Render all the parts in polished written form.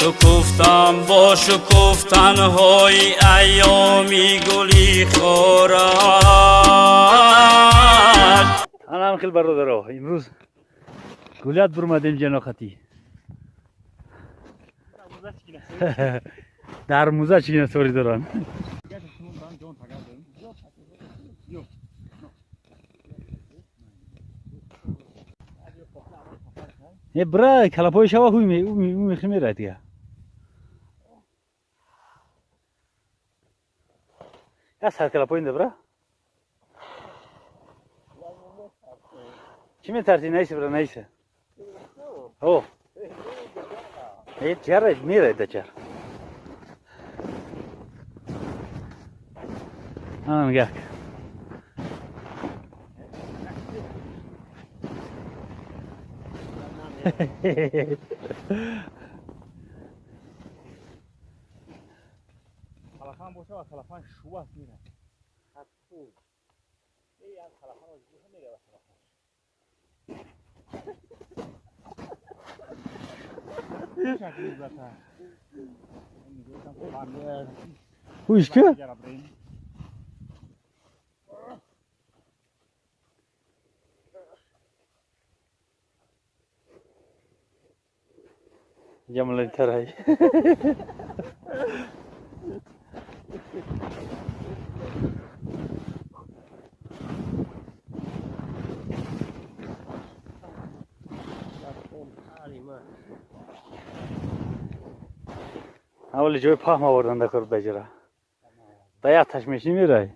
Шукуфтам бо шукуфтанҳои айёми гули хораш. Анам хел бародаро, имрӯз гулят бурмадем ҷаноқатӣ. Дар муза чигина сори доранд. Е бра калапои шава ҳуй мехи мерай дига. Я сар калапоинда бра. Чӣ метарсӣ? Наиса бра, наиса. О. Е чара мерай да чар. Ана нигоҳ. Халафан боша ва халафан шуас мира. Ҳуш ки? Ҷамалои тарай. Аввали ҷои паҳм овардан дакор баҷара. Да як ташмешӣ мерай.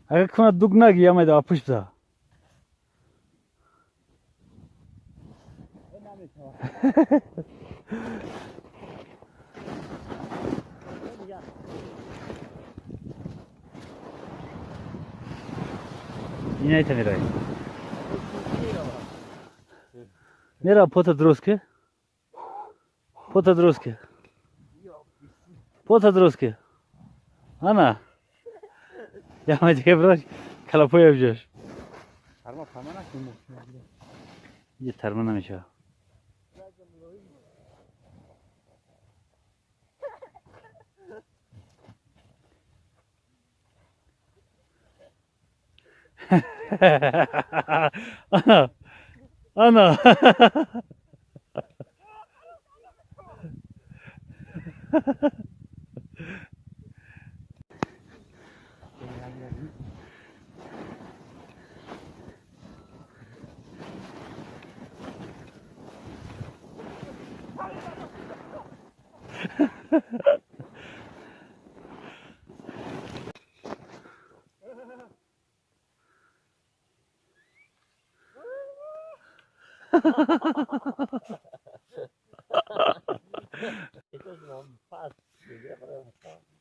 Агар кунад дуг наги ямайда пушт биза. Инайта мерай. Мера пота дуруст ки? Пота дуруст ки? Пота дуруст ки? Ана. Ямай дига браш калапоя бҷош. Е тарма намешава. Ана. Ана.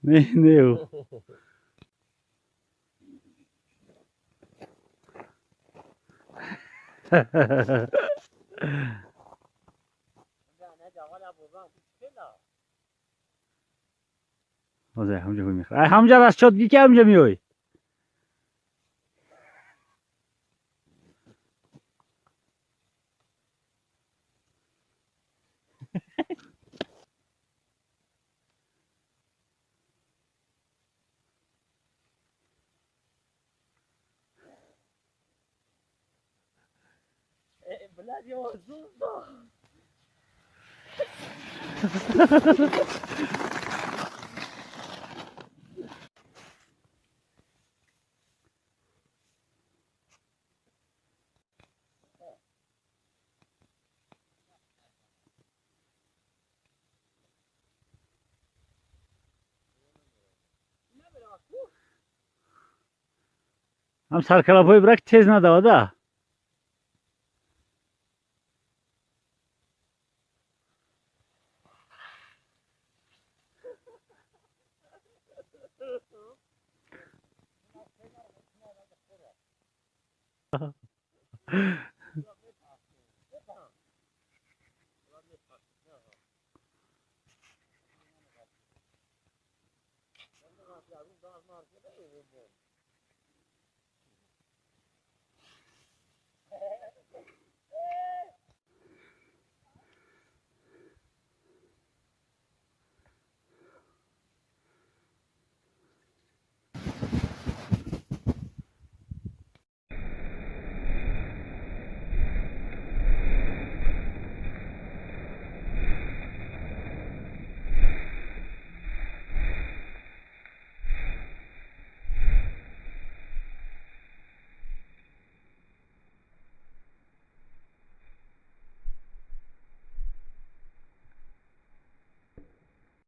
Не, не. Ай ҳамҷа расчёт ги ки ҳамҷа меой. Ҳам саркалабҳои брак тез надавада.